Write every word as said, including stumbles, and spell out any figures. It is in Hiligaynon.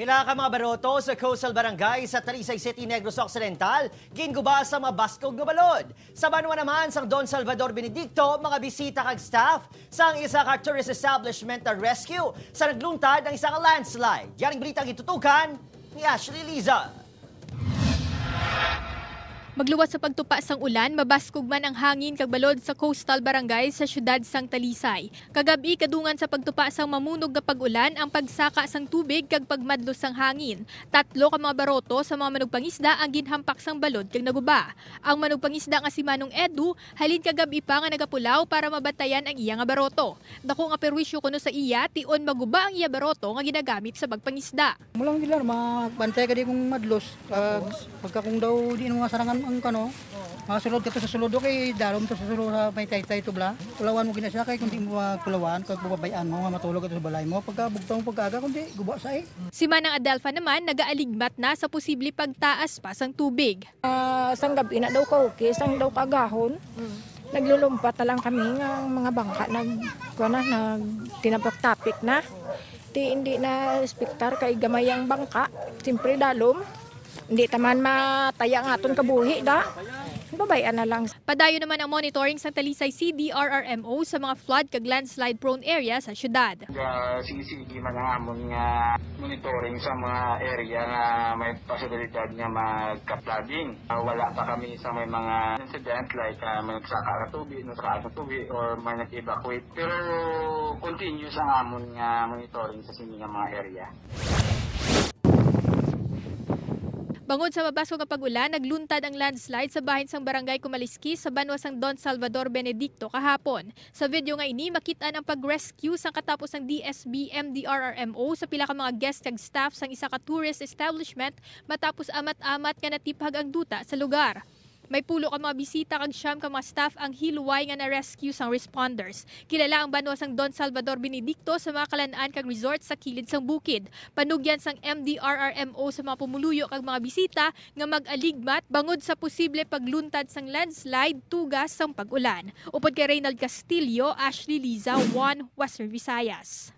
Pila ka mga baroto sa coastal barangay sa Talisay City, Negros Occidental, ginguba sa mabaskog nga balod. Sa banwa naman sang Don Salvador Benedicto, mga bisita kag staff sang isa ka tourist establishment na rescue sa nagluntad ang isa ka landslide. Yaring balita ang gitutukan ni Ashley Liza. Magluwas sa pagtupa sang ulan, mabaskog man ang hangin kag balod sa coastal barangay sa siyudad sang Talisay. Kagab-i, kadungan sa pagtupa sang mamunog nga pag-ulan ang pagsaka sang tubig kag pagmadlos sang hangin. Tatlo ka mga baroto sa mga manugpangisda ang ginhampak sang balod kag naguba. Ang manugpangisda nga si Manong Edu, halin kagab-i pa nga nagapulaw para mabantayan ang iya nga baroto. Dako nga perwisyo kuno sa iya, tion maguba ang iya baroto nga ginagamit sa pagpangisda. Mulang gila, mabantay ka di kung madlos. Kag pagka kung daw di mo masarangan ang kano, masulod ka to sa sulod, okay, dalom to sa sulod sa may taytay to bla. Kulawan mo gina siya kay kung di mo magkulawan, kag pababayaan mo nga matulog ka to sa balay mo, pagka bugtaw mo pagkaaga, kung di, guba sa eh. Si Manang Adelfa naman nagaaligmat na sa posible pagtaas pa sang tubig. Ah, sang gabi na daw ka okay, sang daw kagahon. Naglulumpat na lang kami nga ang mga bangka nag, kuwan na, nagtinapik-tapik na. Ti hindi na espektar kay gamay ang bangka. Siyempre, dalom. Hindi taman mataya nga aton kabuhi, da. Babayan na lang. Padayon naman ang monitoring sang Talisay C D R R M O sa mga flood kag landslide prone area sa syudad. Ga-, sige-sige man ang amon nga monitoring sa mga area nga may posibilidad nga magka-flooding. Ah, wala pa kami sa may mga incident like, ah, may nagsaka ka tubi, nagsaka ka tubi, or may nag-evacuate. Pero continuous ang amon nga monitoring sa sini nga mga area. Bangod sa mabaskog nga pag-ulan, nagluntad ang landslide sa bahin sang Barangay Kumaliski sa banwa sang Don Salvador Benedicto kahapon. Sa video nga ini, makit-an ang pag-rescue sang katapos sang D S B M D R R M O sa pila ka mga guest kag staff sang isa ka tourist establishment matapos amat-amat nga natiphag ang duta sa lugar. May pulo ka mga bisita kag siyam ka mga staff ang hilway nga na-rescue sang responders. Kilala ang banwa sang Don Salvador Benedicto sa mga kalan-an kag resort sa kilid sang bukid. Panugyan sang M D R R M O sa mga pumuluyo kag mga bisita nga mag-aligmat bangod sa posible pagluntad sang landslide tuga sang pag-ulan. Upod kay Reynald Castillo, Ashley Liza, One Western Visayas.